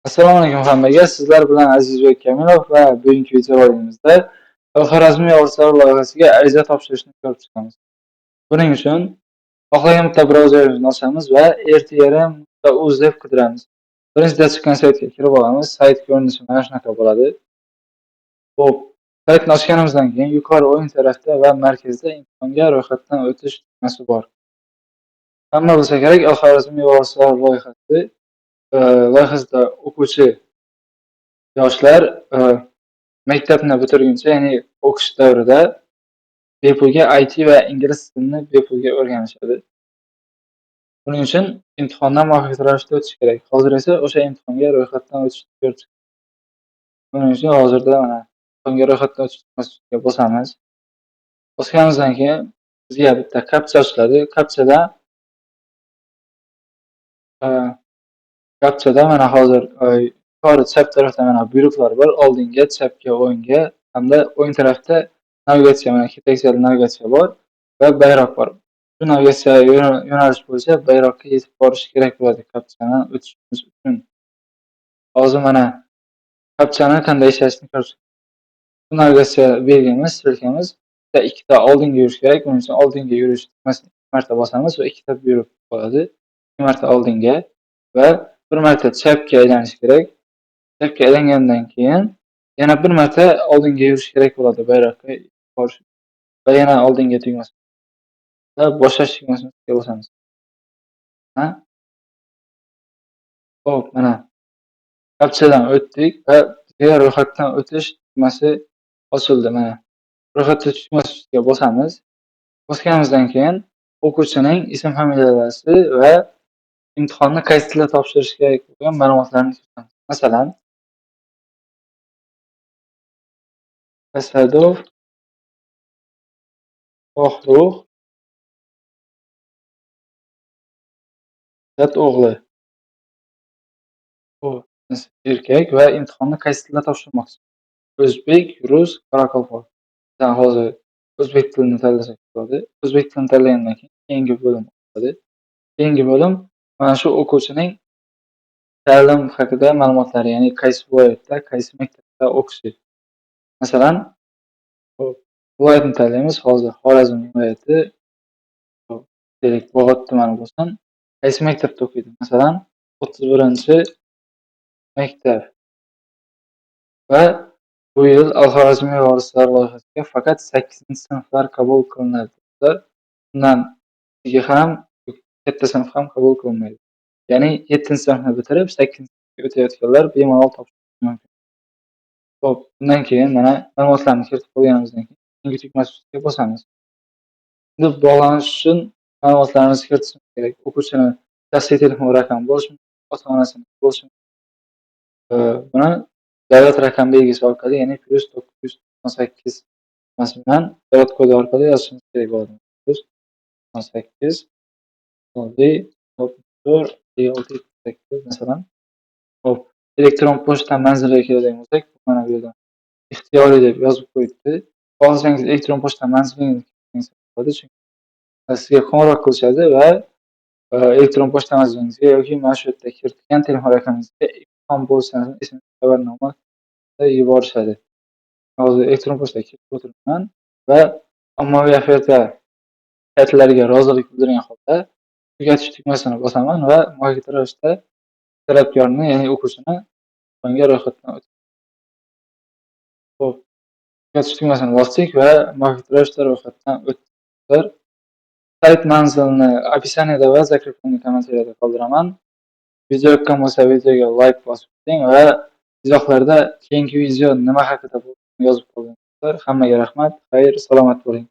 Assalomu alaykum hammaga. Sizlar bilan Azizbek Kamilov va bugungi videorolikimizda Al-Xorazmiy yozuvchilar loyihasiga ariza topshirishni ko'rib chiqamiz. Buning uchun xohlagan bitta brauzerimizni ochamiz va rtrm.uz deb qidiramiz. Birinchida chiqqan saytga kirib olamiz. Sayt ko'rinishi mana shunaqa bo'ladi. Xo'p, saytni ochganimizdan keyin yuqori o'ng tarafda va markazda imtihonga ro'yxatdan o'tish tugmasi bor. Hamma bilsa kerak, Al-Xorazmiy yozuvchilar loyihasi loyihasida o'quvchi yoshlar maktabni bitirguncha, ya'ni o'qish davrida bepulga IT va ingliz tilini bepulga o'rganishadi. Buning uchun imtihondan muvaffaqiyatli ravishda o'tish kerak. Hozir esa o'sha imtihonga ro'yxatdan o'tishni ko'rib chiqamiz. Buning uchun hozirda mana imtihonga ro'yxatdan o'tish tugmasiga bosamiz. Bosganimizdan keyin bizga bitta kapcha ochiladi. Kapchada mana hozir yuqori chap tarafda mana buyruqlar bor. Oldinga, chapga, o'ngga hamda o'ng tarafda navigatsiya, mana ketakchali navigatsiya bor va bayroq bor. Shu navigatsiya yo'nalish bo'yicha bayroqqa yetib borish kerak bo'ladi kapchani o'tishimiz uchun. Hozir mana kapchani qanday ishlashini ko'rib chiqamiz. Bu navigatsiya belgimiz, strelkamiz bitta ikkita oldinga yurish kerak. Buning uchun oldinga yurish tugmasini ikki marta bosamiz va ikkita buyruq bo'ladi. Ikki marta oldinga va bir marta chapga aylanish kerak. Chapga aylangandan keyin yana bir marta oldinga yurish kerak bo'ladi bayroqqa borish va yana oldinga tugmasi va boshlash tugmasiga bosamiz. Ha? Xo'p, mana kapchadan o'tdik va bizga ro'yxatdan o'tish tugmasi ochildi mana. Ro'yxatdan o'tish tugmasiga bosamiz. Bosganimizdan keyin o'quvchining ism familiyasi va imtihonni qaysi tilda topshirish kerak bo'lgan ma'lumotlarni kiritamiz. Masalan, Asadov Shohrux Asad o'g'li. Bu erkak va imtihonni qaysi tilda topshirmoqchi? O'zbek, rus, qoraqalpoq. Masalan, hozir o'zbek tilini tanlasak bo'ladi. O'zbek tilini tanlagandan keyin keyingi bo'lim bo'ladi. Keyingi bo'lim mana shu o'quvchining ta'lim haqida ma'lumotlari, ya'ni qaysi viloyatda, qaysi maktabda o'qishi. Masalan, xo'p, viloyatni tanlaymiz. Hozir Xorazm viloyati, xo'p, deylik, Bog'ot tumani bo'lsin. Qaysi maktabda o'qiydi? Masalan, 31-maktab. Va bu yil Al-Xorazmiy vorislar loyihasiga faqat 8-sinflar qabul qilinadi. Undan ham katta sinf ham qabul qilinmaydi. Ya'ni 7-sinfni bitirib 8-sinfga o'tayotganlar bemalol topshirishi mumkin. Xo'p, undan keyin mana ma'lumotlarni kiritib qo'yganimizdan keyin keyingi tugmasiga bosamiz. Endi bog'lanish uchun ma'lumotlarimizni kiritishimiz kerak. O'quvchini shaxsiy telefon raqami bo'lishi mumkin, ota-onasini bo'lishi mumkin. Buni davlat raqam belgisi orqali, ya'ni +998 bilan davlat kodi orqali yozishimiz kerak bo'ladi. +98 04 56 78 masalan. Xo'p, elektron pochta manziliga keladigan bo'lsak, mana bu yerda ixtiyoriy deb yozib qo'yibdi. Xohlasangiz elektron pochta manzilingizni kiritsangiz bo'ladi, chunki sizga qo'ng'iroq qilishadi va elektron pochta manzilingizga yoki mana shu yerda kiritgan telefon raqamingizga imtihon bo'lsa SMS xabarnoma yuborishadi. Hozir elektron pochtaga kiritib o'tiribman va ommaviy oferta shartlariga rozilik bildirgan holda tugatish tugmasini bosaman va muvaffaqiyatli ravishda talabgorni, ya'ni o'quvchini imtihonga ro'yxatdan o'tadi. Xo'p, tugatish tugmasini bosdik va muvaffaqiyatli ravishda ro'yxatdan o'tdik. Sayt manzilini описаниеda va закрепленный kommentariyada qoldiraman. Video yoqqan bo'lsa videoga like bosib keting va izohlarda keyingi video nima haqida bo'lishini yozib qoldiringlar. Hammaga rahmat. Xayr, salomat bo'ling.